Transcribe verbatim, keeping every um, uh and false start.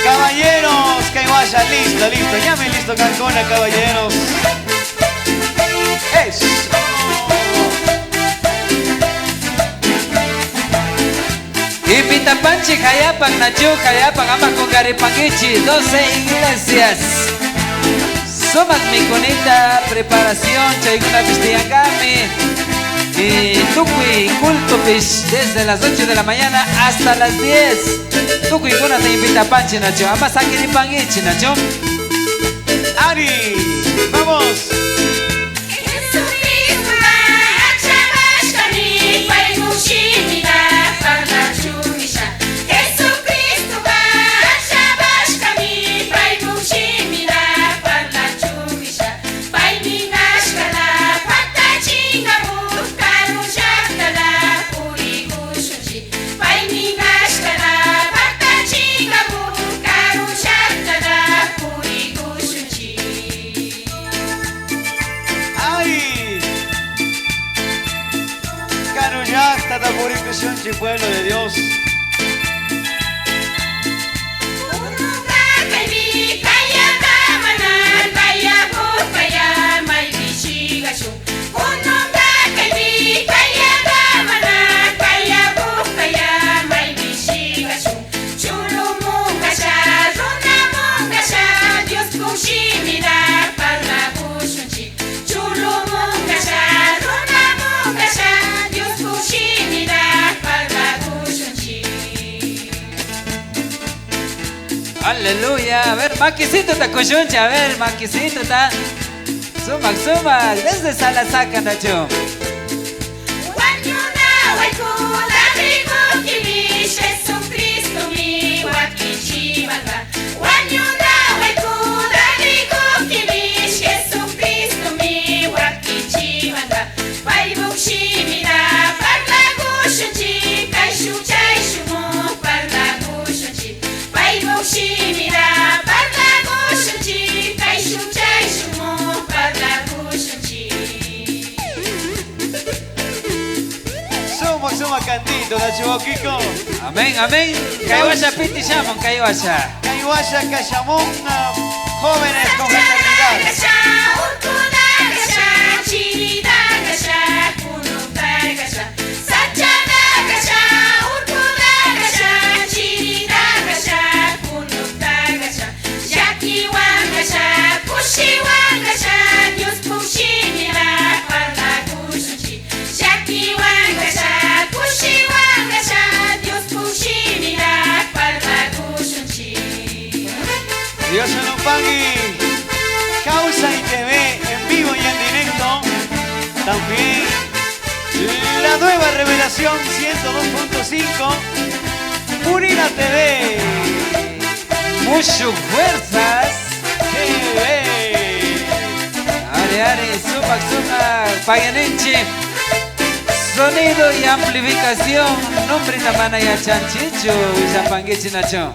Caballeros, kay washa listo, listo. Ñami listo kankuna, caballeros. Eso. Invitapanchik, hayapan, nachu, hayapan, ama qunqaripankichik, doce iglesias. Sumaq mikunita, preparación, chaykunapish tiyanqami. Y tukuy cultopish desde las ocho de la mañana hasta las diez. Tukuykunata invitapanchik, nachu, ama sakiripankichik, nachu. Ari, vamos. Jesucristoqa achabashkami, paypuk shimita parlachun nisha. Jesucristoqa achabashkami, paypuk shimita parlachun nisha. Paymi ashkata paktachinqa, huk karu llaqtata purikushunchik. Paymi ashkata paktachinqa, huk karu llaqtata purikushunchik. ¡Ay! Karu llaqtata purikushunchik, pueblo de Dios. Kunanqa kaymi kayata mana kayakuqtaya maypi chiqashun. Kunanqa kaymi kayata mana kayakuqtaya maypi chiqashun. Chulumun kasha, runamun kasha, Diospuk shimita parlakushunchik. Chulumun kasha, runamun kasha, Diospuk shimita parlakushunchik. Aleluya. A ver, makisituta kushunchik. A ver, makisituta. Sumaq, sumaq. Desde Salasaca, nachu. Wañuna waykuta rikuqtimi Jesucristomi wakichimanqa. Wañuna waykuta rikuqtimi Jesucristomi wakichimanqa. Paypuk shimita parlakushunchik, kayshun chayshun parlakushunchik. Paypuk shimita parlakushunchik, kayshun chayshun parlakushunchik. Sumaq, sumaq cantito, nachu, wawqiku? Amén, amén. Kay washa piti shamun, kay washa. Kay washa kashamun, ah, jóvenes con fraternidad. Sachata kasha, urkuta kasha, chirita kasha, kunukta kasha, llakiwan kasha, kushiwan kasha, Diospuk shimita parlakushunchik. Llakiwan kasha, kushiwan kasha, Diospuk shimita parlakushunchik. Dios nos pague. Kawsay T V en vivo y en directo. También la nueva revelación ciento dos punto cinco, Purina T V. Mucho fuerzas. T V. Ari, ari, sumaq, sumaq, pagininchik. Sonido y amplificación, nombre na mana yachanchikchu, willapankichik nachu.